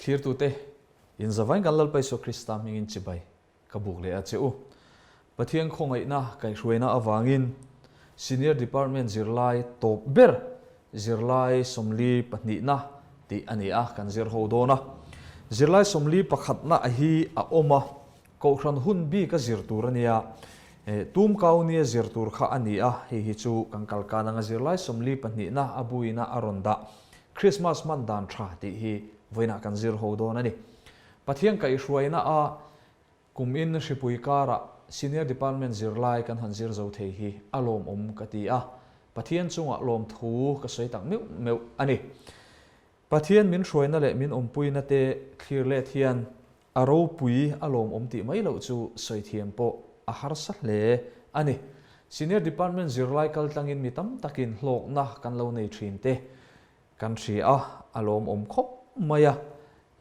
Thlirtute, in zavain kan Lalpa Isua Krista hmingin chibai ka buk leh a che u. Pathian khawngaihna kaihhruaina avangin Senior Department zirlai tawp ber zirlai 40 pahnihna tih a ni a, kan zir ho dawn a. Zirlai 40 pakhatna a hi a awm a, Kohhran hun bik a zir tur a nia, tum kau nia zir tur kha a ni a, hei hi chu kan kal kan anga zirlai 40 pahnihna a buina a rawn dah Krismas hman dan tha tih hi vawiinah kan zir ho dawn a ni. Pathian kaihhruaina a kum in hripui karah Senior Department zirlai kan han zir zo thei hi a lawmawm ka ti a, Pathian chungah lawmthu ka sawi tak meuh meuh a ni. Pathian min hruaina leh min awmpuina te thlir let hian a ropui a lawmawm tih mai loh chu sawi thiam pawh a harsa hle a ni. Senior Department zirlai kal tlangin mi tam takin hlawkna kan lo nei thin te kan hria a, a lawmawm khawp mai a.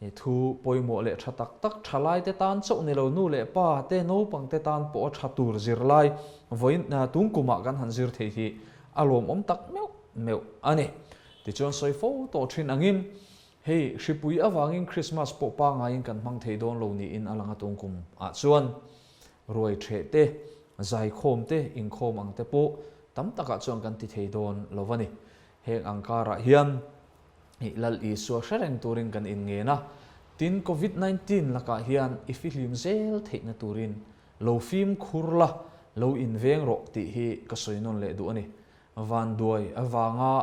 He thu pawimawh leh tha tak tak thalai te tan chauh ni lo nu leh pa te naupang te tan pawh a tha tur zirlai vawiin tung kumah kan han zir thei hi a lawmawm tak meuh meuh a ni. Tichuan sawi fo tawh thin angin hei hripui avangin Krismas pawh pangaiin kan hmang thei dawn lo niin a lang a tung kum ah chuan ruai theh te, zaikhawm te, inkhawm ang te pawh tam takah chuan kan ti thei dawn lo a ni. Heng ang karah hian Ih Lal Isua hre reng turin kan inngen a, tin Covid 19 lakah hian i fihlim zel theihna turin lo fimkhur la, lo inveng rawh tih hi ka sawi nawn leh duh a ni. Vanduai avanga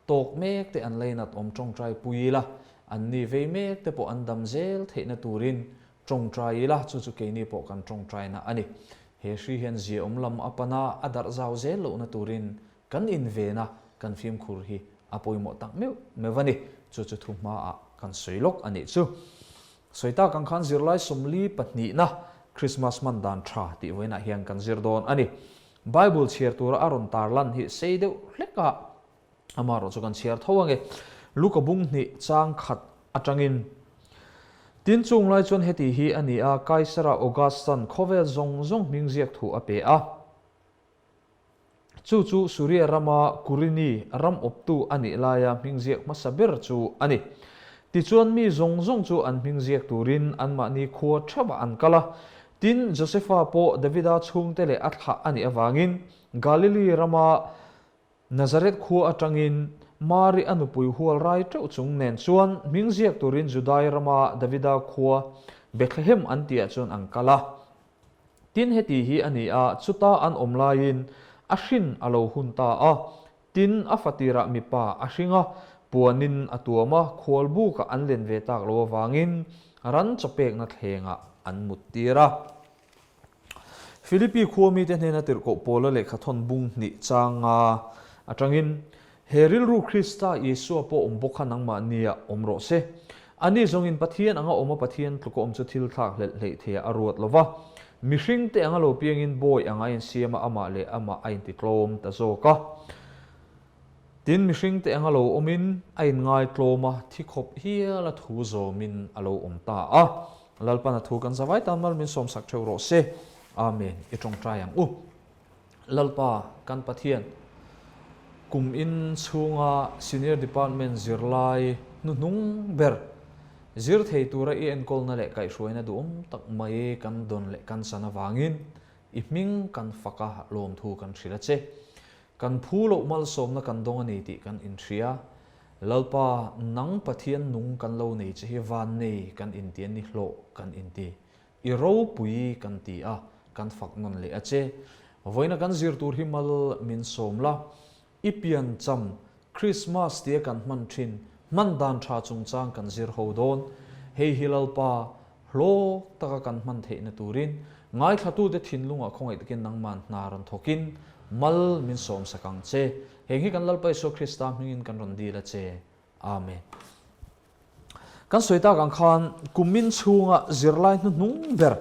tawk mek te an leinat awm tawngtai pui ila, anni vei mek te pawh an dam zel theihna turin tawngtai ila, chu chu keini pawh kan tawngtaina a ni. He hri hian ziaawm lam a pan a, a darh zau zel lohna turin Kan invena kan fimkhur hi a pawimawh tak meuh meuh a ni. Chu chu thu hmaah kan sawi lawk a nih chu. Sawi tak ang khan zirlai 40 pahnihna Krismas hman dan tha tih vawiinah hian kan zir dawn a ni. Bible chhiar tura a rawn tarlan hi sei deuh hlek a, amaherawh chu kan chhiar tho ange. Luka bung hnih chang khat atangin Tin chung lai chuan heti hi a ni a, Kaisara Augustan khawvel zawng zawng hming ziak thu a pe a. Chu chu Suria rama Kurini ram awptu a nih laia hming ziak hmasa ber chu a ni. Tichuan mi zawng zawng chu an hming ziak turin anmahni khua theuhah an kal a. Tin, Josefa pawh Davida chhungte leh a thlah a nih avangin Galili rama Nazareth khua atangin Mari a nupui hual rai teuh chung nen chuan hming ziak turin Judai rama Davida khua Bethlehem an tihah chuan an kal a. Tin heti hi a ni a, chuta an awm laiin a hrin a lo hun ta a. Tin, a fatirah mipa a hring a, puanin a tuam a, khualbukah an len ve tak lo avangin ran chawpekna thlengah an mut tir a. Philippi khua mite hnena tirhkoh Paula lehkhathawn bung hnih changa atangin, He rilru Krista Isua pawh awm bawk kha nangmahnia awm rawh se. Ani zawngin Pathian anga awm a Pathian tluka awm chu thil thlak hlelh hleih theiah a ruat lo va. Mihring te anga lo piangin bawi anga a insiam a, amah leh amah a intitlawm ta zawk a. Tin, mihring te anga lo awmin a inngaitlawm a, thi khawp hial a thu zawmin a lo awm ta a. Lalpan a thu kan zavai tan mal min sawmsak theuh rawh se. Amen. I tawngtai ang u. Lalpa kan Pathian, kum in chhunga Senior Department zirlai hnuhnung ber zir thei tura i enkawlna leh kaihhruaina duhawm tak mai kan dawn leh kan chan avangin i hming kan fak a, lawmthu kan hrilh a che. Kan phu loh malsawmna kan dawng a ni tih kan inhria. Lalpa, nang Pathian nung kan lo nei che hi van nei kan inti a ni hlawh kan inti. I ropui kan ti a, kan fak nawn leh a che. Vawiina kan zir tur hi mal min sawm la, i piancham, Christmas tia kan hman thin, hman dan tha chungchang kan zir ho dawn. Hei hi Lalpa, hlawk taka kan hman theihna turin, ngaithlatute thinlungah khawngaih takin nangman hna rawn thawkin mal min sawm sak ang che. Heng hi kan Lalpa Isua Krista hmingin kan rawn dil a che. Amen. Kan sawi tak ang khan kumin chhunga zirlai hnuhnung ber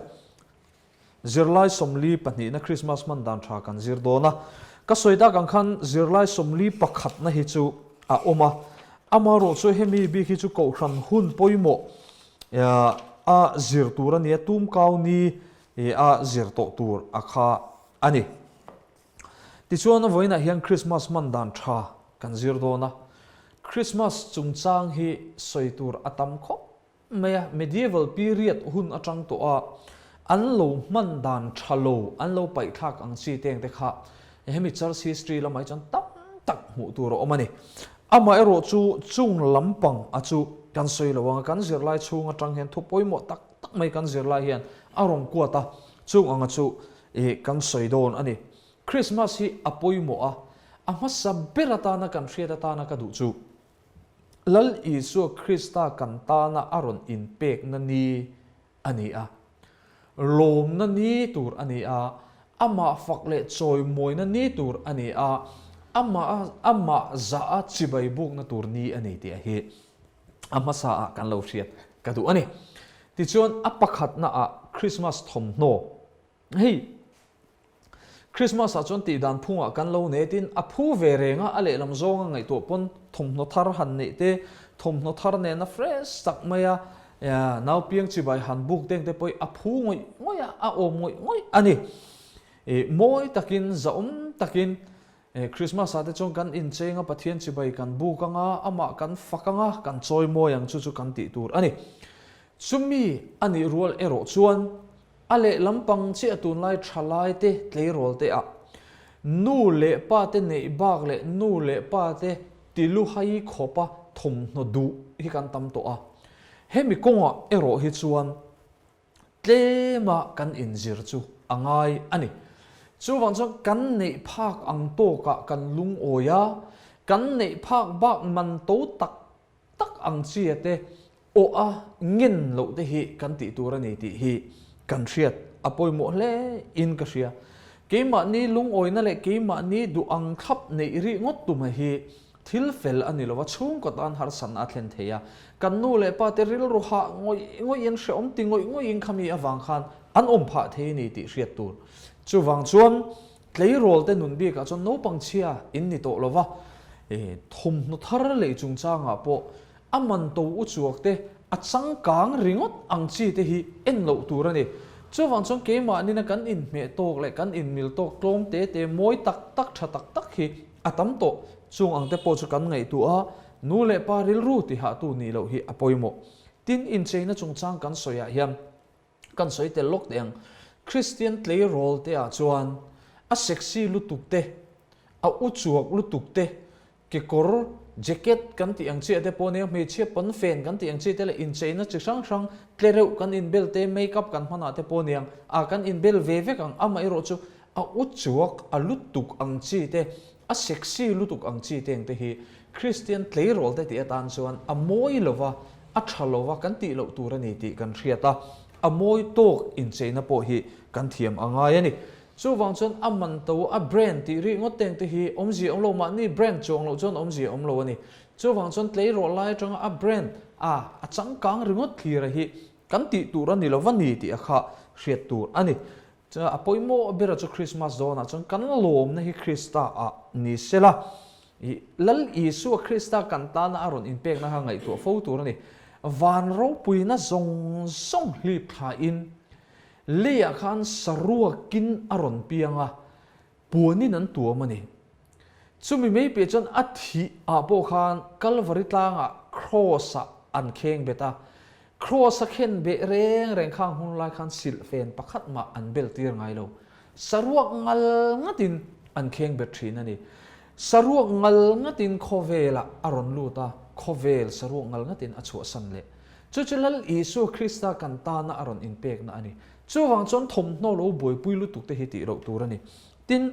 zirlai 42 na Christmas hman dan tha kan zir dawn a. Ka sawi tak ang khan zirlai 41 na hi chu a awm a. Amaherawh chu hemi bik hi chu kohhran hun pawimawh a zir tur a nia, tum kau ni a zir tawh tur a kha a ni. Tichuan a vawiinah hian Krismas hman dan tha kan zir dawn a, Krismas chungchang hi sawi tur a tam khawp mai a, medieval period hun atang tawh a an lo hman dan tha lo an lo paihthlak ang chi teng te kha hemi church history lamah hi chuan tam tak hmuh tur a awm a ni. Amaherawh chu chung lampang a chu kan sawi lo ang a, kan zirlai chhung atang hian thu pawimawh tak tak mai kan zirlai hian a rawn kuat a, chung anga chu ih kan sawi dawn a ni. Christmas hi a pawimawh a, a hmasa ber atana kan hriat atana ka duh chu Lal Isua Krista kan tana a rawn inpekna ni a ni a, lawmna ni tur a ni a, amah fak leh chawimawina ni tur a ni a, amah amah zah a chibai bukna tur ni a ni tih hi a hmasa ah kan lo hriat ka duh a ni. Tichuan a pakhatna ah Christmas thawmhnaw hei Christmas ah chuan tih dan phungah kan lo nei tin a phu ve reng a, a lehlam zawnga ngaihtuah pawn thawmhnaw thar han neih te, thawmhnaw thar nena fresh tak mai a nau piang chibai han buk teng te pawh hi a phu ngawih ngawih a, a awm ngawih ngawih a ni. Ih mawi takin zahawm takin Christmas ah te chuan kan incheng a, Pathian chibai kan buk ang a, amah kan fak ang a, kan chawi mawi ang chu chu kan tih tur a ni. Chumi a nih rual erawh chuan A lehlam pang chiah tunlai thalai te tleirawl te ah nu leh pa te neih bak leh nu leh pa te tiluhai khawpa thawmhnaw duh hi kan tam tawh a. Hemi kawngah erawh hi chuan tlema kan inzir chu a ngai a ni. Chuvang chuan kan neih phak ang tawkah kan lungawi a, kan neih phak bak man to tak tak ang chia te awh a ngen loh te hi kan tih tur a ni tih hi kan hriat a pawimawh hle in ka hria. Keimahni lungawina leh keimahni duh ang thlap neih rih ngawt tuma hi thil fel a ni lova chhungkaw tan harsatna a thlen thei a. Kan nu leh pa te rilru hah ngawih ngawih in hrehawm ti ngawih ngawih in khami avang khan an awm phah thei a ni tih hriat tur. Chuvang chuan Tleirawl te nun bikah chuan naupang chhia in ni tawh lova, thawmhnaw thar lei chungchangah pawh a man to u chuak te a changkang ringawt ang chi te hi en loh tur a ni. Chuvang chuan keimahnin a kan inhmeh tawk leh kan inmil tawk tlawm te te mawi tak tak tha tak tak hi a tam tawh. Chung ang te pawh chu kan ngaihtuah a, nu leh pa rilru tihahtu nih loh hi a pawimawh. Tin, incheina chungchang kan sawiah hian Kan sawi tel lawk teh ang. Kristian tleirawl te ah chuan a sexy lutuk te, a u chuak lutuk te, kekawr, jacket kan tih ang chiah te pawh nia, hmeichhia pawnfen kan tih ang chi te leh incheina chi hrang hrang tle reuh kan inbel te, make up kan hmanah te pawh niang a kan inbel ve vek ang. Amaherawh chu a u chuak a lutuk ang chi te, a sexy lutuk ang chi te ang te hi Kristian tleirawl te tih atan chuan a mawi lova, a tha lova kan tih loh tur a ni tih kan hriat a, a mawi tawk incheina pawh hi kan thiam a ngai a ni. Chuvang chuan a man to, a brand tih rih ngawt teng te hi awmzia awm lo, mahni brand chuang loh chuan awmzia awm lo a ni. Chuvang chuan tleirawl lai atanga a brand a a changkang ringawt thlira hi kan tih tur a ni lova ni tih a kha hriat tur a ni. Chuan a pawimawh bera chu Krismas zawnah chuan kan lawmna hi Krista ah ni se la, ih Lal Isua Krista kan tana a rawn inpekna kha ngaihtuah fo tur a ni. Van ropuina zawng zawng hlip thlain leiah khan saruakin a rawn piang a, puanin an tuam a ni. Chumi mai piah chuan a thih ah pawh khan Kalvari tlangah Kraws ah an kheng bet a, Kraws a khen beh reng reng khang hun lai khan silhfen pakhat mah an bel tir ngai lo. Saruak ngal ngatin an kheng bet thin a ni. Saruak ngal ngatin khawvelah a rawn lut a, khawvel saruak ngal ngatin a chhuahsan leh. Chu chu Lal Isua Krista kan tana a rawn inpekna a ni. Chuvang chuan thawmhnaw lo buaipui lutuk te hi tih loh tur a ni. Tin,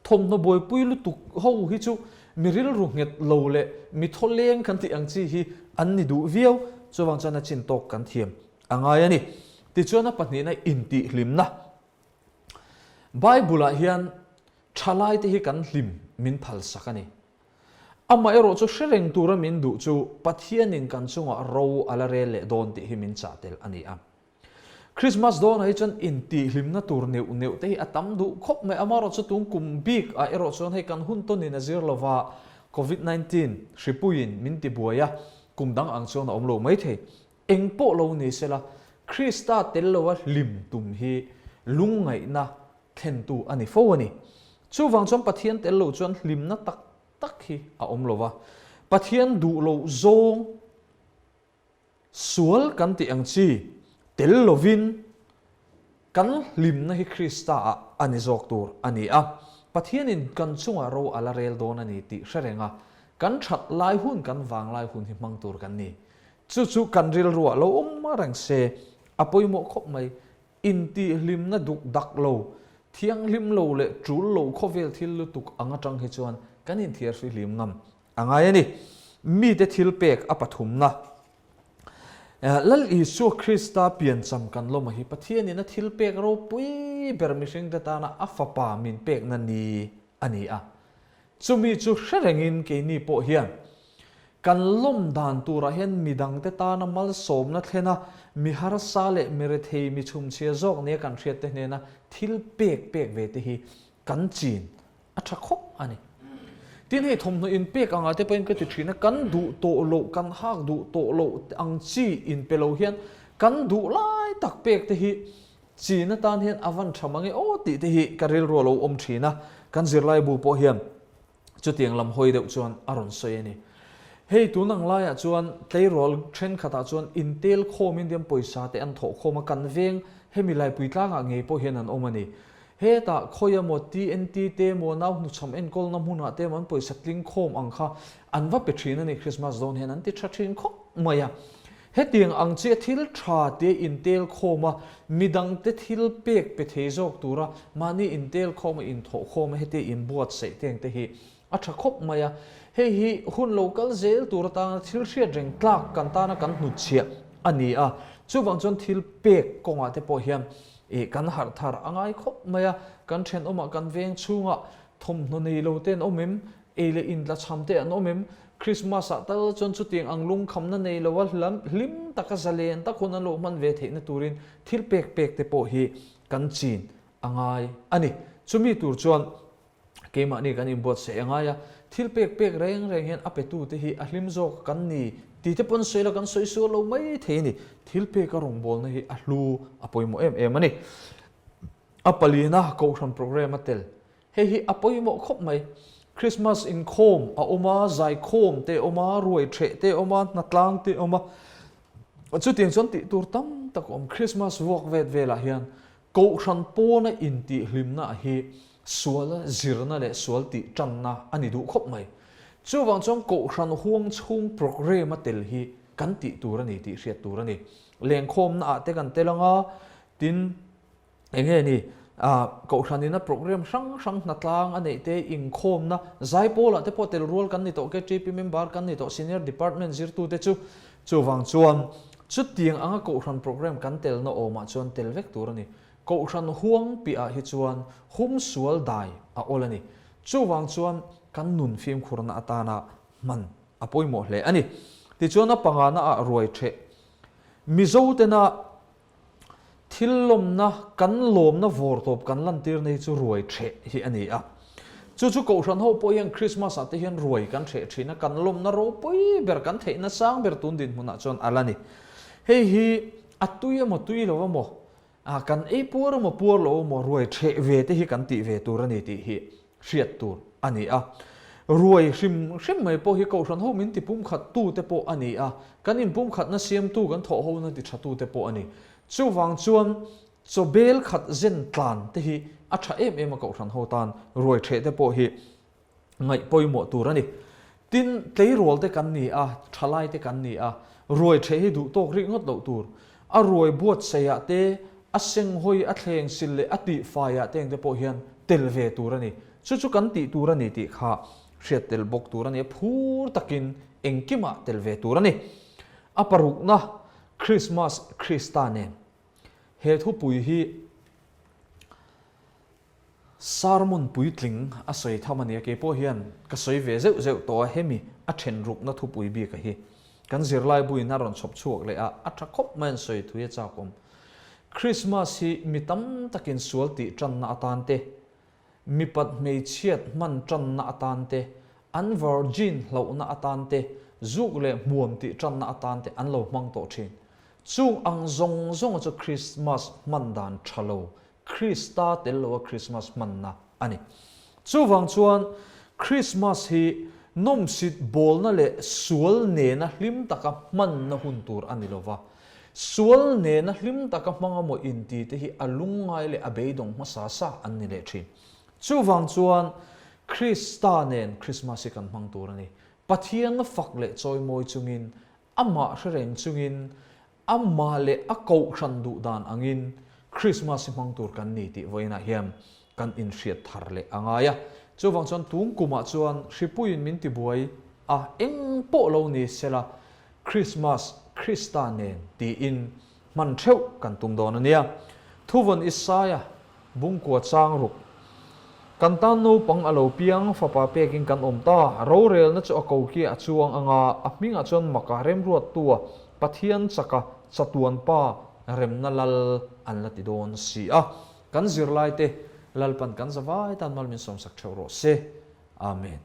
thawmhnaw buaipui lutuk ho hi chu mi rilru nghet lo leh mi thawleng kan tih ang chi hi an ni duh viau. Chuvang chuan a chin tawk kan thiam a ngai a ni. Tichuan a pahnihna intihhlimna. Bible-ah hian thalaite hi kan hlim min phalsak a ni. Amaherawh chu hre reng tura min duh chu Pathianin kan chungah ro a la rel leh dawn tih hi min chah tel a ni a. Christmas dawnah hi chuan intihhlimna tur neuh neuh te hi a tam duh khawp mai. Amaherawh chu tun kum bik ah erawh chuan hei kan hun tawnin a zir lova Covid 19 hripuiin min ti buai a, kum dang ang chuan a awm lo mai thei. Eng pawh lo ni sela, Krista tel loa hlim tum hi lungngaihna thlentu a ni fo a ni. Chuvang chuan Pathian tel lo chuan hlimna tak tak hi a awm lova, Pathian duh loh zawng. Sual kan tih ang chi tel lovin kan hlimna hi Krista ah a ni zawk tur a ni a. Pathianin kan chungah ro a la rel dawn a ni tih hre reng a, kan that lai hun kan vanglai hun hi hmang tur kan ni. Chu chu kan rilruah lo awm reng se a pawimawh khawp mai. Intihhlimna duk dak lo, thianghlim lo leh tul lo khawvel thil lutuk ang atang hi chuan kan inthiar fihlim ngam a ngai a ni. Mite thil pek a pathumna. Lal Isua Krista piancham kan lawm a hi Pathianin a thil pek ropui ber mihringte tana a fapa min pekna ni a ni a. Chumi chu hre rengin keini pawh hian kan lawm dan turah hian midangte tana malsawmna thlena mi harsa leh mi rethei mi chhumchhia zawk nia kan hriatte hnena thil pek pek ve te hi kan chin a tha khawp a ni. Tin hei thawmhnaw inpek angah te pawhin ka ti thin a, kan duh tawh loh, kan hak duh tawh loh ang chi inpe lo hian kan duh lai tak pek te hi Chin atan hian a van tha mange aw tih te hi ka rilru a lo awm thin a, kan zirlaibu pawh hian chutiang lam hawi deuh chuan a rawn sawi a ni. Hei tun ang laiah chuan tleirawl thenkhatah chuan intel khawm Indian pawisa te an thawh khawm a, kan veng hemi laipui tlangah ngei pawh hian an awm a ni. Hetah khawi emaw TNT te emaw nau hnuchham enkawlna hmunah te emaw an pawisa tling khawm ang kha an va pe thin a ni, Christmas dawn hian an ti tha thin khawp mai a. Hetiang ang chiah thil tha tia intel khawm a, midangte thil pek pe thei zawk tura mahni intel khawm a inthawh khawm a hetia inbuatsaih teng te hi a tha khawp mai a. Hei hi hun lo kal zel tur atana thil hriat reng tlak kan tana kan hnutchhiah a ni a. Chuvang chuan thil pek kawngah te pawh hian ih kan harh thar a ngai khawp mai a. Kan thenawmah kan veng chhungah thawmhnaw nei lo te an awm em? Ei leh in tlachham te an awm em? Christmas ah tal chuan chutiang ang lungkhamna nei lo a hlim taka zalen tak hun an lo hman ve theihna turin thil pek pek te pawh hi kan chin a ngai a ni. Chumi tur chuan keimahni kan inbuatsaih a ngai a, thil pek pek reng reng hian a petu te hi a hlim zawk kan ni ti te pawn sawi la kan sawi sual lo mai thei a ni. Thil pek a rawngbawlna hi a hlu a pawimawh em em a ni. A palina kohhran program a tel Hei hi a pawimawh khawp mai. Christmas inkhawm a awm a, zaikhawm te a awm a, ruai ṭheh te a awm a, hnatlang te a awm a. Chutiang chuan tih tur tam tak a awm. Christmas vuak vet velah hian Kohhran pawna intihhlimna hi sual zirna leh sual tih ṭanna a ni duh khawp mai. Chuvang chuan Kohhran huang chhung programme a tel hi kan tih tur a ni tih hriat tur a ni. Lengkhawmna ah te kan tel ang a, tin, Enge ni, Kohhranina program hrang hrang hnatlang a neih te, inkhawmna, Zaipawlah te pawh tel rual kan ni tawh, KTP member kan ni tawh, Senior Department zirtute chu chuvang chuan chutiang anga Kohhran program kan telna awmah chuan tel vek tur a ni. Kohhran huang piahah hi chuan hum sual dai a awl a ni. Chuvang chuan kan nun fimkhurna atana hman a pawimawh hle a ni. Tichuan a pangana ah ruai ṭheh Mizo tena Thil lawmna, kan lawmna vawr tawp kan lantirna hi chu ruai ṭheh hi a ni a. Chu chu Kohhran ho pawh hian Christmas ah te hian ruai kan ṭheh ṭhin a, kan lawmna ropui ber, kan theihna sang ber tun dinhmunah chuan a la ni. Hei hi a tui emaw tui lo emaw, kan ei puar emaw puar lo emaw ruai ṭheh ve te hi kan tih ve tur a ni tih hi hriat tur a ni a. Ruai hrim hrim mai pawh hi Kohhran ho min ti pumkhat tu te pawh a ni a, kan inpumkhatna siamtu kan thawh hona ti tha tu te pawh a ni. Chuvang chuan chaw bel khat zen tlan te hi a tha em em a Kohhran ho tan ruai theh te pawh hi ngaih pawimawh tur a ni. Tin, tleirawl te kan ni a, thalai te kan ni a, ruai theh hi duh tawk rih ngawt loh tur. A ruai buatsaihah te, a senghawi, a thleng sil leh a tihfaiah te engte pawh hian tel ve tur a ni. Chu chu kan tih tur a ni tih kha hriat tel bawk tur a ni a, phur takin engkimah tel ve tur a ni. A parukna, Krismas Krista nen. He thupui hi Sermon puitling a sawi tham a nia, kei pawh hian ka sawi ve zeuh zeuh tawh a, hemi a then rukna thupui bik a hi kan zirlai buin a rawn chhawp chhuak leh a, a tha khawp mai an sawi thui a chak awm. Christmas hi mi tam takin sual tih tanna atan te, mipat hmeichhiat hman tanna atan te, an virgin hlauhna atan te, zuk leh hmuam tih tanna atan te an lo hmang tawh thin. Chung ang zawng zawnga chu Christmas hman dan tha lo Krista tel loa Krismas hmanna a ni. Chuvang chuan Krismas hi Nawmsit bawlna leh sual nena hlim taka hmanna hun tur a ni lova. Sual nena hlim taka hmang amaw inti te hi a lungngai leh a beidawng hmasa sa an ni leh thin. Chuvang chuan Krista nen Krismas hi kan hmang tur a ni. Pathian fak leh chawimawi chungin, amah hre reng chungin, Amah leh a kohhran duh dan angin Krismas hi hmang tur kan ni tih vawiinah hian kan inhriat thar leh a ngai a. Chuvang chuan tun kumah chuan hripuiin min tibuai a, eng pawh lo ni sela Krismas Krista nen tiin hman theuh kan tum dawn a nia. Thuvawn Isaia Bungkua chang ruk. Kan tan naupang a lo piang, fapa pekin kan awm ta. Rorelna chu a kokia a chuang anga, a hmingah chuan maka remruattua Pathian chaka chatuan pa remna lal an la ti dawn si a. Kan zirlaite Lalpan kan zavai tan mal min sawmsak theuh rawh se. Amen.